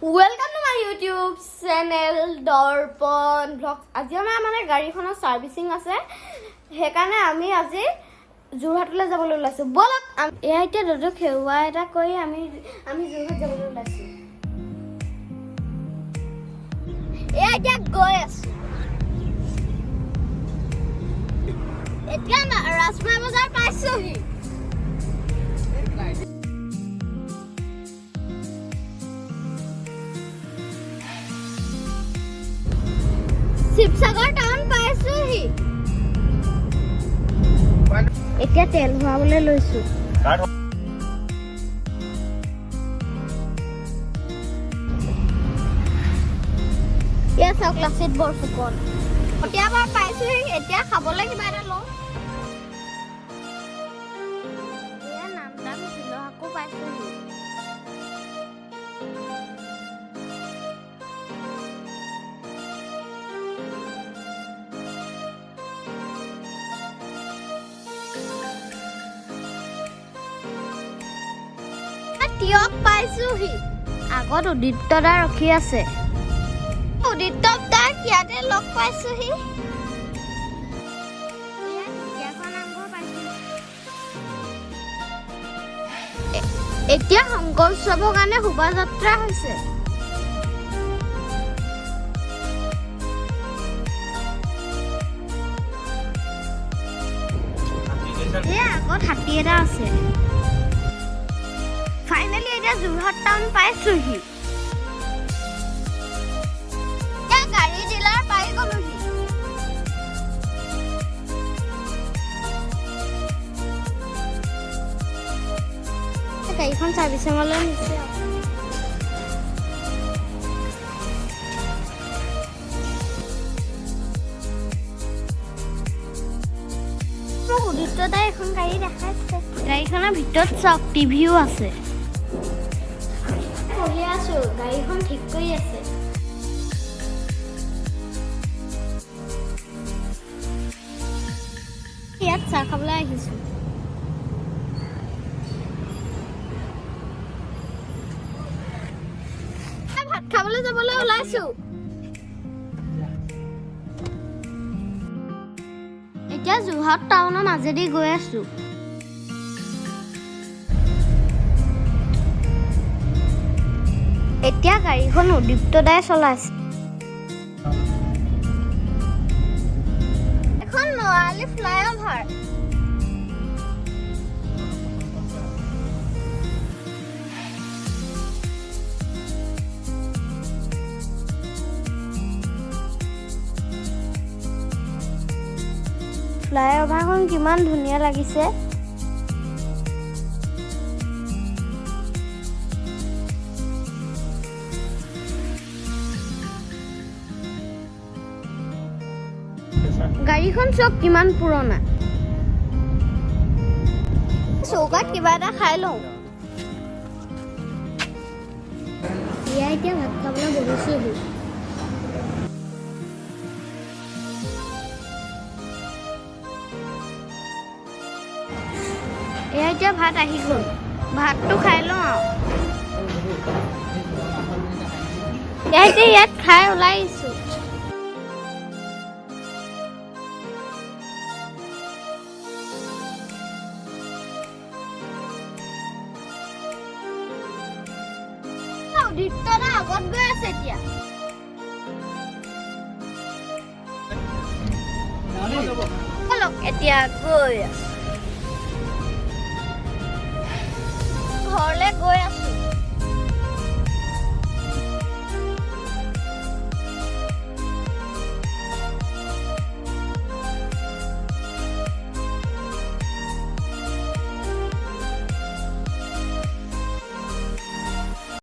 Welcome to my YouTube channel Darpan vlog. আজি আমাৰ মানে গাড়ীখনৰ ছাৰ্ভিচিং আছে, সেইকাৰণে আমি আজি যোৰহাটলৈ যাবলৈ ওলাইছোঁ। ব'লক। এয়া এতিয়া দাদুক সেৱা এটা কৰি আমি আমি যোৰহাট যাবলৈ ওলাইছোঁ। এয়া এতিয়া গৈ আছোঁ। এতিয়া ৰাজমাই বজাৰ পাইছোহি। শিৱসাগৰ টাউন পাইছোহি। এতিয়া তেল ভৰাবলৈ লৈছো। এয়া চাওক, লাচিত বৰফুকন। এতিয়া বাৰু পাইছোহি, এতিয়া খাবলৈ কিবা এটা লওঁ। এয়া নামদাং শিলসাঁকো পাইছোহি। টীয়ক পাইছোহি। আগত উদীপ্ত দা ৰখি আছে। উদীপ্ত দাক ইয়াতে লগ পাইছোহি। এয়া ঢেকীয়াখোৱা নামঘৰ পাইছোহি। এতিয়া শংকৰ উৎসৱৰ কাৰণে শোভাযাত্ৰা হৈছে। এয়া আগত হাতী এটা আছে। ফাইনেলি এতিয়া যোৰহাট টাউন পাইছোহি। এতিয়া গাড়ী ডিলাৰ পাই গলোহি। গাড়ীখন চাৰ্ভিচিঙলৈ নিছে আৰু। মোক উদীপ্ত দাই এখন গাড়ী দেখাইছে। গাড়ীখনৰ ভিতৰত চাওক, টিভিও আছে। বহি আছো, গাড়ীখন ঠিক কৰি আছে। ইয়াত চাহ খাবলৈ আহিছো। ভাত খাবলৈ যাবলৈ ওলাইছো। এতিয়া যোৰহাট টাউনৰ মাজেদি গৈ আছো। এতিয়া গাড়ীখন উদীপ্ত দাই চলাইছে। এখন নোৱালি ফ্লাইঅভাৰ। ফ্লাইঅভাৰখন কিমান ধুনীয়া লাগিছে। গাড়ীখন চাওক, কিমান পুৰণা। চৌকাত কিবা এটা খাই লওঁ। এয়া এতিয়া ভাত খাবলৈ বহিছোহি। এয়া এতিয়া ভাত আহি গ'ল। ভাতটো খাই লওঁ আৰু। এয়া এতিয়া ইয়াত খাই ওলাই আহিছো। উদীপ্ত দা আগত গৈ আছে এতিয়া। ব'লক, এতিয়া গৈ আছো, ঘৰলে গৈ আছো।